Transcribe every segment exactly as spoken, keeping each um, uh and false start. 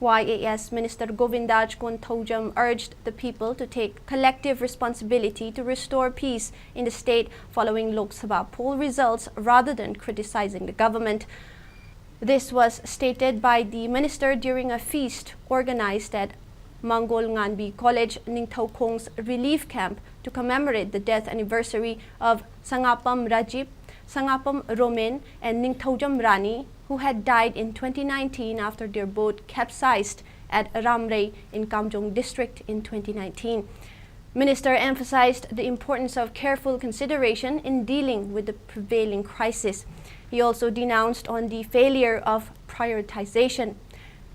Y A S Minister Govindaj Konthoujam urged the people to take collective responsibility to restore peace in the state following Lok Sabha poll results rather than criticizing the government. This was stated by the minister during a feast organized at Mangol Nganbi College, Ningthoukhong's relief camp, to commemorate the death anniversary of Sangapam Rajib, Sangapam Romen, and Ningthoujam Rani, who had died in twenty nineteen after their boat capsized at Ramrei in Kamjong district in twenty nineteen. Minister emphasized the importance of careful consideration in dealing with the prevailing crisis. He also denounced on the failure of prioritization.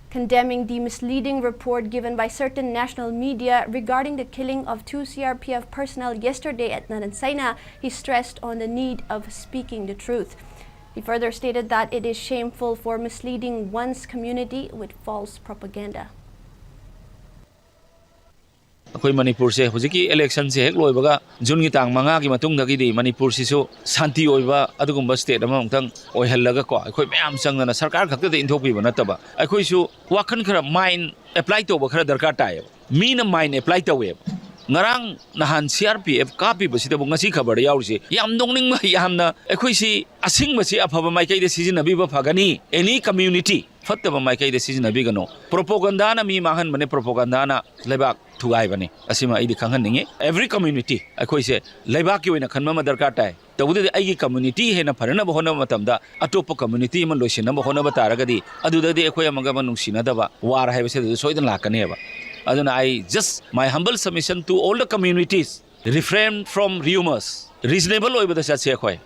Condemning the misleading report given by certain national media regarding the killing of two C R P F personnel yesterday at Naransaina, he stressed on the need of speaking the truth. He further stated that it is shameful for misleading one's community with false propaganda. ꯑꯩꯈꯣꯏ ꯃꯅꯤꯄꯨꯔꯁꯦ ꯍꯧꯖꯤꯛꯀꯤ ꯏꯂꯦꯛꯁꯟꯁꯦ ꯍꯦꯛ ꯂꯣꯏꯕꯒ ꯖꯨꯟꯒꯤ ꯇꯥꯡ ꯃꯉꯥꯒꯤ ꯃꯇꯨꯡꯗꯒꯤꯗꯤ ꯃꯅꯤꯄꯨꯔꯁꯤꯁꯨ ꯁꯥꯟꯇꯤ ꯑꯣꯏꯕ ꯑꯗꯨꯒꯨꯝꯕ ꯁ꯭ꯇꯦꯠ ꯑꯃ ꯑꯃꯨꯛꯇꯪ ꯑꯣꯏꯍꯜꯂꯒꯀꯣ, ꯑꯩꯈꯣꯏ ꯃꯌꯥꯝ ꯆꯪꯗꯅ ꯁꯔꯀꯥꯔ ꯈꯛꯇꯗ ꯏꯟꯊꯣꯛꯄꯤꯕ ꯅꯠꯇꯕ, ꯑꯩꯈꯣꯏꯁꯨ ꯋꯥꯈꯜ ꯈꯔ ꯃꯥꯏꯟ ꯑꯦꯄ꯭ꯂꯥꯏ ꯇꯧꯕ ꯈꯔ ꯗꯔꯀꯥꯔ ꯇꯥꯏꯌꯦꯕ꯫ ꯃꯤꯅ ꯃꯥꯏꯟ ꯑꯦꯄ꯭ꯂꯥꯏ ꯇꯧꯋꯦꯕ꯫ ꯉꯔꯥꯡ ꯅꯍꯥꯟ ꯁꯤ ꯑꯥꯔ ꯄꯤ ꯑꯦꯐ ꯀꯥꯞꯄꯤꯕꯁꯤꯗꯕꯨ ꯉꯁꯤ ꯈꯕꯔꯗ ꯌꯥꯎꯔꯤꯁꯤ ꯌꯥꯝ ꯅꯣꯛꯅꯤꯡꯕ, ꯌꯥꯝꯅ ꯑꯩꯈꯣꯏꯁꯤ ꯑꯁꯤꯡꯕꯁꯤ ꯑꯐꯕ ꯃꯥꯏꯀꯩꯗ ꯁꯤꯖꯤꯟꯅꯕꯤꯕ ꯐꯒꯅꯤ꯫ ꯑꯦꯅꯤ ꯀꯝꯃ꯭ꯌꯨꯅꯤꯇꯤ ꯐꯠꯇꯕ ꯃꯥꯏꯀꯩꯗ ꯁꯤꯖꯤꯟꯅꯕꯤꯒꯅꯨ꯫ ꯄ꯭ꯔꯣꯄꯣꯒꯟꯗꯥꯅ ꯃꯤ ꯃꯥꯡꯍꯟꯕꯅꯦ, ꯄ꯭ꯔꯣꯄꯣꯒꯟꯗꯥꯅ ꯂꯩꯕꯥꯛ ꯊꯨꯒꯥꯏꯕꯅꯤ꯫ ꯑꯁꯤꯃ ꯑꯩꯗꯤ ꯈꯪꯍꯟꯅꯤꯡꯉꯤ꯫ ꯑꯦꯚ꯭ꯔꯤ ꯀꯝꯃ꯭ꯌꯨꯅꯤꯇꯤ ꯑꯩꯈꯣꯏꯁꯦ ꯂꯩꯕꯥꯛꯀꯤ ꯑꯣꯏꯅ ꯈꯟꯕ ꯑꯃ ꯗꯔꯀꯥꯔ ꯇꯥꯏ꯫ ꯇꯧꯕꯗꯗꯤ ꯑꯩꯒꯤ ꯀꯝꯃ꯭ꯌꯨꯅꯤꯇꯤ ꯍꯦꯟꯅ ꯐꯅꯅꯕ ꯍꯣꯠꯅꯕ ꯃꯇꯝꯗ ꯑꯇꯣꯞꯄ ꯀꯝꯃ꯭ꯌꯨꯅꯤꯇꯤ ꯑꯃ ꯂꯣꯏꯁꯤꯟꯅꯕ ꯍꯣꯠꯅꯕ ꯇꯥꯔꯒꯗꯤ ꯑꯗꯨꯗꯗꯤ ꯑꯩꯈꯣꯏ ꯑꯃꯒ ꯑꯃ ꯅꯨꯡꯁꯤꯅꯗꯕ, ꯋꯥꯔ ꯍꯥꯏꯕꯁꯤ ꯑꯗꯨꯗ ꯁꯣꯏꯗꯅ ꯂꯥꯛꯀꯅꯦꯕ꯫ ꯑꯗꯨꯅ I just my humble submission to all the communities, refrain from rumours, reasonable ꯑꯣꯏꯕꯗ ꯆꯠꯁꯦ ꯑꯩꯈꯣꯏ꯫